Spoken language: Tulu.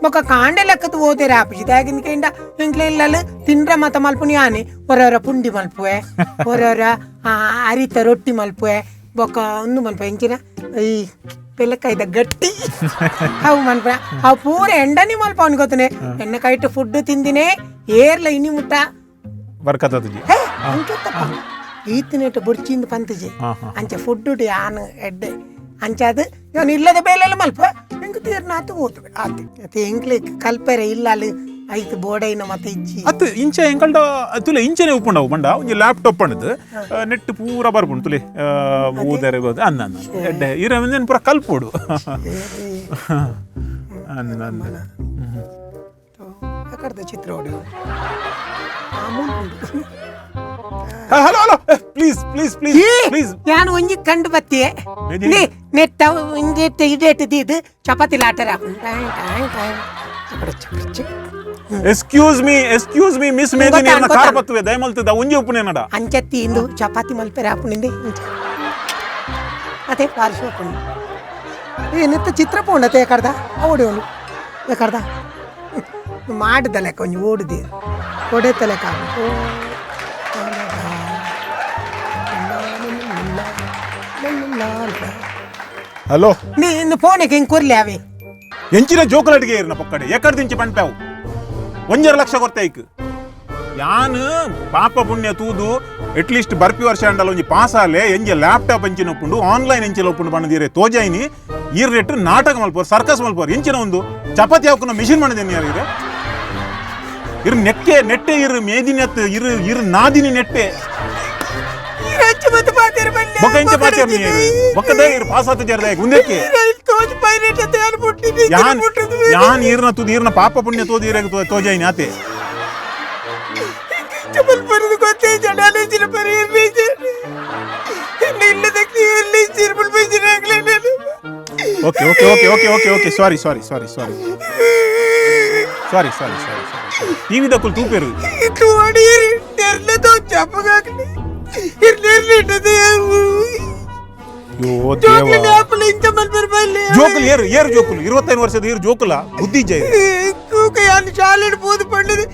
ಬೊಕ ಕಾಂಡೆ ಲೆಕ್ಕದ ಓದೇರ ಆಪುಜಿ ದಾಗಿನ ಕೇಂಡ ಎಂಕ್ಲೆ ಇಲ್ಲಲ್ ತಿಂಡ್ರ ಮತ ಮಲ್ಪುನಿ ಆನೆ ಒರೊರ ಪುಂಡಿ ಮಲ್ಪುವೆ, ಒರೊರ ಅರಿತ ರೊಟ್ಟಿ ಮಲ್ಪುವೆ, ಬೊಕ ಒಂದು ಮಲ್ಪುವೆ ಎಂಚಿನ ಈ ಪೆಲಕಾಯ್ದ ಗಟ್ಟಿ ಅವು ಮನ್ಪುನ. ಅವು ಪೂರ ಎಂಡನಿ ಮಲ್ಪ ಅನ್ಕೋತಾನೆ. ಎಣ್ಣೆ ಕೈಟ್ ಫುಡ್ ತಿಂದಿನೇ ಏರ್ಲ ಇನಿ ಮುಟ್ಟ ಬರ್ಕತ್ತುಜಿ. ಹೇ, ಅಂಚತ್ತಪ್ಪ ಈತನೇಟ ಬೊಡ್ಚಿಂದ ಪಂತಜಿ. ಹಾ, ಹಾ. ಅಂಚ ಫುಡ್ ಯಾನ್ ಎಡ್ಡೆ ಅಂಚಾದ ಯಾನ್ ಇಲ್ಲದ ಬೇಲೆಲ್ಲ ಮಲ್ಪ ಎಂಕ್ ತೀರ್ನಾತು ಓದುವೆ ಆತೆ. ಅತ್ತೆ ಎಂಕ್ಲೆ ಕಲ್ಪೆರೆ ಇಲ್ಲ ಅಲ್ಲಿ ಐತು ಬೋಡೈನ ಮತ್ತೆ ಇಜ್ಜಿ. ಅತ್ ಇಂಚ ಎಂಕಲ್ಡ ತುಲೆ ಇಂಚನೆ ಉಪ್ಪುಂಡವು ಬಂಡ ಒಂಜಿ ಲ್ಯಾಪ್ಟಾಪ್ ಪಂಡದು ನೆಟ್ ಪೂರ ಬರ್ಪುಂಡು ತುಲೆ ಊದರೆ ಬೋದು ಅನ್ನ ಅನ್ನ ಎಡ್ಡೆ ಇರ ಒಂದೇನು ಪೂರ ಕಲ್ಪೋಡು ಅನ್ನ ಅನ್ನ. ಎಕಡ್ದ ಚಿತ್ರ ಓಡು. Hello hello, please please please please. ಯಾನ್ ಒಂಜಿ ಕಂಡು ಬತ್ತಿಯೆ. ಮೇದಿ. ನೇ ನೆಟ್ಟ ಒಂಜೆಟ್ಟ ಇಡೇಟ್ ದೀದ್ ಚಪಾತಿ ಲಾಟರ ಚಪಡ ಚಪಡ ಚ. Excuse me, excuse me miss ಮೇದಿನಿ. ಗೊತ್ತಾ, ಕಾರ್ ಗೊತ್ತಾ. ಬತ್ತುವೆ ದಯಮಲ್ತದ ಒಂಜಿ ಉಪ್ಪುನೆ ನಡ. ಅಂಚತ್ತಿ ಇಂದು ಚಪಾತಿ ಮಲ್ಪೆರೆ ಆಪುನಿಂದೆ ಇಂಚ ಅದೇ ಪಾರ್ಶ್ವ ಹಾಕೊಂಡು ಏ ನೆತ್ತ ಚಿತ್ರ ಪೋಂಡತೆ ಎಕಡ್ದ ಓಡಿ ಎಕಡ್ದ ಮಾಡಿದ ಲೆಕ್ಕ ಒಂಜಿ ಓಡಿದೆ ಒಡೆತ ಲೆಕ್ಕ. ಹಲೋ. ನೀ ಇನ್ನು ಫೋನಿಗೆ ಹಿಂಗೆ ಕೊರ್ಲಿ ಅವೆ. ಎಂಚಿನ ಜೋಕುಲಡಿಗೆ ಇರ್ನ ಪಕ್ಕಡೆ ಎಕಡ್ ದಿಂಚಿ ಪಂಪ್ಯಾವು 1.5 ಲಕ್ಷ ಕೊರ್ತೆ ಐಕ್ ಯಾನ್ ಪಾಪ ಪುಣ್ಯ ತೂದು ಅಟ್ಲೀಸ್ಟ್ ಬರ್ಪಿ ವರ್ಷ ಅಂಡಲ ಒಂಜಿ ಪಾಸ್ ಆಲೆ ಎಂಜ ಲ್ಯಾಪ್ಟಾಪ್ ಎಂಚಿನ ಒಪ್ಪುಂಡು ಆನ್ಲೈನ್ ಎಂಚಿನ ಒಪ್ಪುಂಡು ಬಣ್ಣದೀರೆ ತೋಜಾಯಿನಿ. ಈರ್ ರೇಟ್ ನಾಟಕ ಮಲ್ಪೋರು, ಸರ್ಕಸ್ ಮಲ್ಪೋರು. ಎಂಚಿನ ಒಂದು ಚಪಾತಿ ಹಾಕುನ ಮಿಷಿನ್ ಮಾಡಿದ್ದೇನೆ ಯಾರು ಇರು ಇರು ನೆಕ್ಕೆ ನೆಟ್ಟೆ ಇರು ಮೇದಿನತ್ ಇರು ಇರು ನಾದಿನಿ ನೆಟ್ಟೆ. ಬೊಕ್ಕ ಎಂಚ ಪಾತೆ ಬೊಕ್ಕದ ಇರು ಪಾಸ್ ಆತ ಜರ್ದ ಉಂದಕ್ಕೆ. ಯಾನ್ ಯಾನ್ ಈರ್ನ ತುದು ಈರ್ನ ಪಾಪ ಪುಣ್ಯ ತೋದು ಈರೆಗ್ ತೋಜಾಯಿನಿ ಆತೆ. Okay okay okay okay okay okay, sorry sorry sorry sorry sorry sorry sorry sorry. TV ದಕ್ಕುಲು ತೂಪೇರು. ಯೋ ದೇವ, ಜೋಕುಲು ಏರು ಏರು ಜೋಕುಲು 25 ವರ್ಷದ ಏರು ಜೋಕುಲ ಬುದ್ಧಿ ಜೈ. ಶಾಲೆಡ್ ಪೋದು ಪಂಡದು.